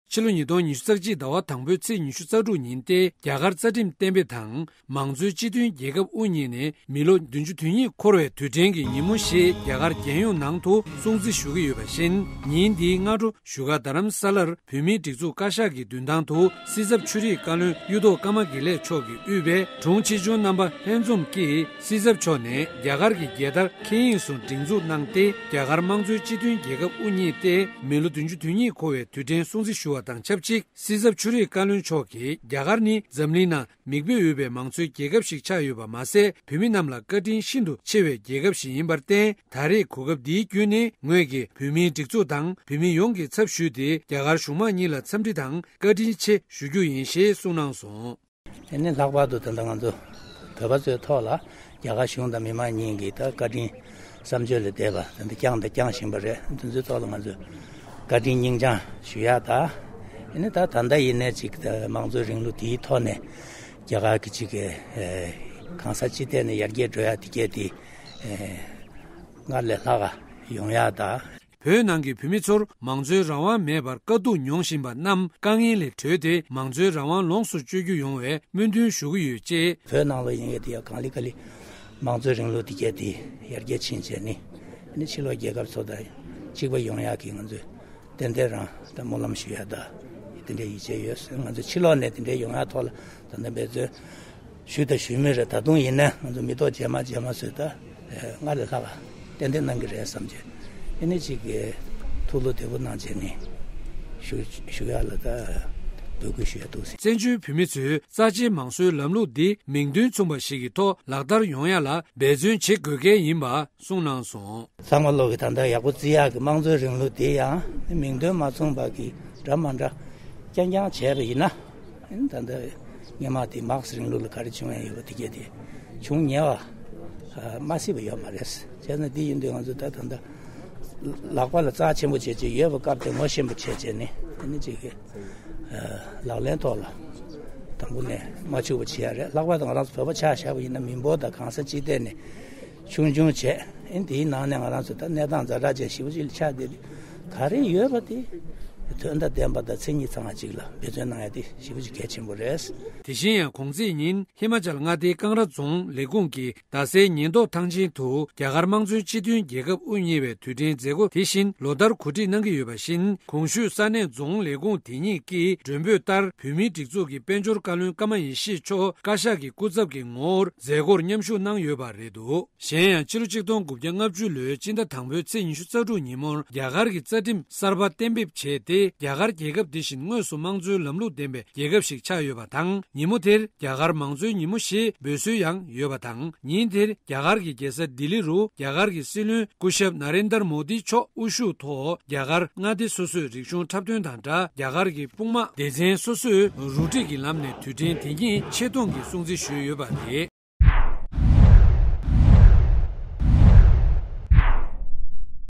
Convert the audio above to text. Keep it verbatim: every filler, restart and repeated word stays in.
ཕྱི་ལོ་ཉིས་སྟོང་ཉི་ཤུ་རྩ་གཅིག་ཟླ་བ་དང་པོའི་ཚེས་ཉི་ཤུ་རྩ་དྲུག་ཉིན་ཏེ་རྒྱ་གར་རྩ་ཁྲིམས་གཏན་འབེབས་དང་། མང་གཙོའི་སྤྱི་མཐུན་རྒྱལ་ཁབ་དབུ་བརྙེས་ནས་མི་ལོ་བདུན་ཅུ་དོན་གཉིས་འཁོར་བའི་དུས་དྲན་གྱི་ཉིན་མོ་ཞེས་རྒྱ་གར་རྒྱལ་ཡོངས་ནང་དུ་སྲུང་བརྩི་ཞུ་གི་ཡོད་པ་བཞིན། ཉིན་འདིའི་སྔ་དྲོ་བཞུགས་སྒར་རྡ་རམ་ས་ལར་བོད་མིའི་སྒྲིག་འཛུགས་བཀའ་ཤག་གི་མདུན་ཐང་དུ་སྲིད་ཚབ་ཆོས་རིག་བཀའ་བློན་གཡུ་ཐོག་ཀརྨ་དགེ་ལེགས་མཆོག་གིས་དབུས་པའི་དྲུང་ཆེ་ཆུང་རྣམ་པ་ལྷན་འཛོམས་ཀྱིས་སྲིད་ཚབ་མཆོག་ནས་རྒྱ་གར་གྱི་རྒྱལ་དར་འཁྱེར་ཡིག་སོགས་སྒྲེང་འཛུགས་གནང་སྟེ། རྒྱ་གར་དམངས་གཙོའི་སྤྱི་མཐུན་རྒྱལ་ཁབ་དབུ་བརྙེས་ཏེ་མི་ལོ་བདུན་ཅུ་དོན་གཉིས་འཁོར་བའི་དུས་དྲན་སྲུང་བརྩི་ཞུ་བ་དང་ཆབས་ཅིག་སྲིད་ཚབ་ཆོས་རིག་བཀའ་བློན་མཆོག་གིས་རྒྱ་གར་ནི་འཛམ་གླིང་ནང་མིག་དཔེ་འོས་པའི་མང་གཙོའི་རྒྱལ་ཁབ་ཞིག་ཆགས་ཡོད་པ་མ་ཟད། བོད་མི་རྣམས་ལ་བཀའ་དྲིན་ཤིན་ཏུ་ཆེ་བའི་རྒྱལ་ཁབ་ཞིག་ཡིན་པར་བརྟེན། ད་རེས་གོ་སྐབས་འདིའི་བརྒྱུད་ནས་ངོས་ཀྱིས་བོད་མིའི་སྒྲིག་འཛུགས་དང་བོད་མི་ཡོངས་ཀྱི་ཚབ་ཞུས་ཏེ། རྒྱ་གར་གཞུང་མང་གཉིས་ལ་འཚམས་འདྲི་དང་བཀའ་དྲིན་ཆེ་ཞུ་རྒྱུ་ཡིན་ཞེས་གསུངས་གནང་སོང་། དེ་ནས་ལྷག་པར་དུ་ད་ལྟ་ང་ཚོ་བོད་པ་ཚོའི་ཐོག་ལ་རྒྱ་གར་གཞུང་དང་མི་མང་གཉིས་ཀྱིས་ད་བཀའ་དྲིན་བསམ་བརྗོད་ལས་འདས་པ་ད་ལྟ་བསྐྱངས་དང་བསྐྱང་བཞིན་པ་རེད། དེ་ཚོའི་ཐོག་ལ་ང་ཚོས་བཀའ་དྲིན་སྙིང་བཅངས་ཞུ་ཡག་དང་། དེ་ནས་ད་ད་ལྟ་ཡིན་ནའི་ཅིག་ད་དམངས་གཙོའི་རིང་ལུགས་དེའི་ཐོག་ནས་རྒྱ་གར་གྱི་ཅིག་གི་གང་ས་ཅི་ཐད་ནས་ཡར་རྒྱས་འགྲོ་ཡག་དེ་གས་དེ་སྔར་ལས་ལྷག་ག་ཡོང་ཡག་དང་། བོད་ནང་གི་བོད་མི་ཚོར་མང་གཙོའི་རང་དབང་མེད་པར་དཀའ་སྡུག་མྱོང་བཞིན་པ་རྣམས་དཀའ་ངལ་ལས་གྲོལ་ཏེ། མང་གཙོའི་རང་དབང་ལོངས་སུ་སྤྱོད་རྒྱུ་ཡོང་བའི་སྨོན་འདུན་ཞུ་གི་ཡོད་ཅེས། བོད་ནང་ལོགས་ཡིན་ཡོད་དེ་ཡང་གང་ལེགས་ག་ལེ་དམངས་གཙོའི་རིང་ལུགས་དེ་གས་དེ་ཡར་རྒྱས་ཕྱིན་བྱས་ནས། ཨ་ནི་ཕྱི་ལོགས་རྒྱལ་ཁབ་ཚོ་དང་གཅིག་པ་ཡོང་ཡག་གི་ང་ཚོས་ཏན་ཏན་རང་ད་སྨོན་ལམ་ཞུ་ཡག་དང་དེ་འདྲའི་ཡིད་ཆེས་ཡོད། ང་ཚོ་ཕྱི་ལོགས་ནས་དེ་འདྲའི་ཡོང་ཡག་ཐོག་ལ་ད་ལྟ་འབད་བརྩོན་ཞུས་དང་ཞུ་མུས་རེད། ད་དུང་ཡིན་ན་ང་ཚོ་མི་ཐོག་རྗེས་མ་རྗེས་མ་བཟོས་ད་སྔར་ལས་ལྷག་ག་ཏན་ཏན་གནང་གི་རེད་བསམ་བྱས། ཨ་ནི་གཅིག་གི་ཐུགས་བློ་བདེ་པོ་གནང་བྱས་ནས་ཞུ་ཞུ་ཡག་ལ་ད་འབོད་སྐུལ་ཞུ་ཡག་འདུག་ཟེར། བཙན་བྱོལ་བོད་མི་ཚོས་རྩ་ཆེའི་མང་གཙོའི་ལམ་ལུགས་འདི་མིང་དོན་མཚུངས་པ་ཞིག་གི་ཐོག་ལག་བསྟར་ཡོང་ཡག་ལ་འབད་བརྩོན་བྱེད་དགོས་གལ་ཡིན་པ་གསུངས་གནང་སོང་། ཚང་མ་ལོག་གི་ད་ལྟ་ཡག་པོ་བརྩི་ཡག་གི་དམངས་གཙོའི་རིང་ལུགས་དེ་ཡང་མིང་དོན་མ་མཚུངས་པ་གི་འདྲ་མ་འདྲ་རྐྱང་རྐྱང་བྱས་པ་ཡིན་ན། ད་ལྟ་སྔོན་མ་དེ་མཱག་སི་རིང་ལུགས་ལ་ག་རེ་བྱུང་ཡ་ཡོད་པ་དེ་གས་དེ་བྱུང་ཉེ་བ་མ་སྲིད་པ་ཡོད་མ་རེད། བྱས་ན་དེ་ཡིན་དུས་ང་ཚོ་ད་ད་ལྟ་ལག་པ་ལ་རྩ་ཆེན་པོ་བྱས་བྱས་ཡོད་པ་སྐབས་དེ་ངོ་ཤེས་པ་བྱས་བྱས་ནས་དེ་ནི་གཅིག་གི་ལག་ལེན་ཐོག་ལ་དང་པོ་ནས་མ་འཆུག་པ་བྱེད་ཡ་རེད། ལྷག་པར་དུ་ང་རང་ཚོ་བོད་པ་ཆ་བཞག་པ་ཡིན་ན་མི་འབོར་དང་གང་ས་ཅི་ཐད་ནས་ཆུང་ཆུང་བྱས། ཨེ་འདིའི་ནང་ནས་ང་རང་ཚོ་ད་གནས་སྟངས་ཛ་དྲག་ཅན་ཞེ་པོ་ཅིག་ཆགས་བསྡད་དུས་ག་རེ་ཡོད་པ་དེ་དོན་དང་ལྡན་པ་དང་མཚན་ཉིད་ཚང་བ་ཅིག་ལ་འབད་བརྩོན་གནང་ཡ་དེ་ཞེ་པོ་ཅིག་གལ་ཆེན་པོ་རེད། དེ་བཞིན་ཡང་གོང་ཚེས་ཉིན་ཧི་མ་ཅལ་མངའ་སྡེའི་ཀང་ར་རྫོང་ལས་ཁུངས་ཀྱི་རྡ་སའི་ཉེན་རྟོག་ཐང་ཆེན་དུ་རྒྱ་གར་དམངས་གཙོའི་སྤྱི་མཐུན་རྒྱལ་ཁབ་དབུ་བརྙེས་པའི་དུས་དྲན་མཛད་སྒོ་དེ་བཞིན་ལོ་ལྟར་གོ་སྒྲིག་གནང་གི་ཡོད་པ་བཞིན། གོང་ཞུས་ས་གནས་རྫོང་ལས་ཁུངས་དེ་ཉིད་ཀྱིས་མགྲོན་འབོད་ལྟར་བོད་མིའི་སྒྲིག་འཛུགས་ཀྱི་དཔལ་འབྱོར་བཀའ་བློན་ཀརྨ་ཡེ་ཤེས་མཆོག་བཀའ་ཤག་གི་སྐུ་ཚབ་ཀྱི་ངོ་བོར་མཛད་སྒོར་མཉམ་ཞུགས་གནང་ཡོད་པ་རེད་འདུག་གཞན་ཡང་ཕྱི་ལོ་ཆིག་སྟོང་དགུ་བརྒྱ་ལྔ་བཅུ་ལོའི་སྤྱི་ཟླ་དང་པོའི་ཚེས་ཉི་ཤུ་རྩ་དྲུག་ཉིན་མོར་རྒྱ་གར་གྱི་རྩ་ཁྲིམས་གསར་པ་གཏན་འབེབས་བྱས་ཏེ། རྒྱ་གར་རྒྱལ་ཁབ་དེ་བཞིན་དངོས་སུ་དམངས་གཙོའི་ལམ་ལུགས་ལྡན་པའི་རྒྱལ་ཁབ་ཞིག་ཆགས་ཡོད་པ་དང་། ཉིན་མོ་དེར་རྒྱ་གར་མང་གཙོའི་ཉིན་མོ་ཞེས་འབོད་སྲོལ་ཡང་ཡོད་པ་དང་། ཉིན་དེར་རྒྱ་གར་གྱི་རྒྱལ་ས་ལྡི་ལི་རུ་རྒྱ་གར་གྱི་སྲིད་བློན་སྐུ་ཞབས་ན་རེན་དར་མོ་དི་མཆོག་དབུ་བཞུགས་ཐོག་རྒྱ་གར་མངའ་སྡེ་སོ་སོའི་རིག་གཞུང་འཁྲབ་སྟོན་དང་སྦྲགས། རྒྱ་གར་གྱི་དཔུང་དམག་སྡེ་ཚན་སོ་སོས་རུ་སྒྲིག་གི་ལམ་ནས་དུས་དྲན་དེ་ཉིད་ཆེ་མཐོང་གིས་སྲུང་བརྩི་ཞུས་ཡོད་པ་རེད།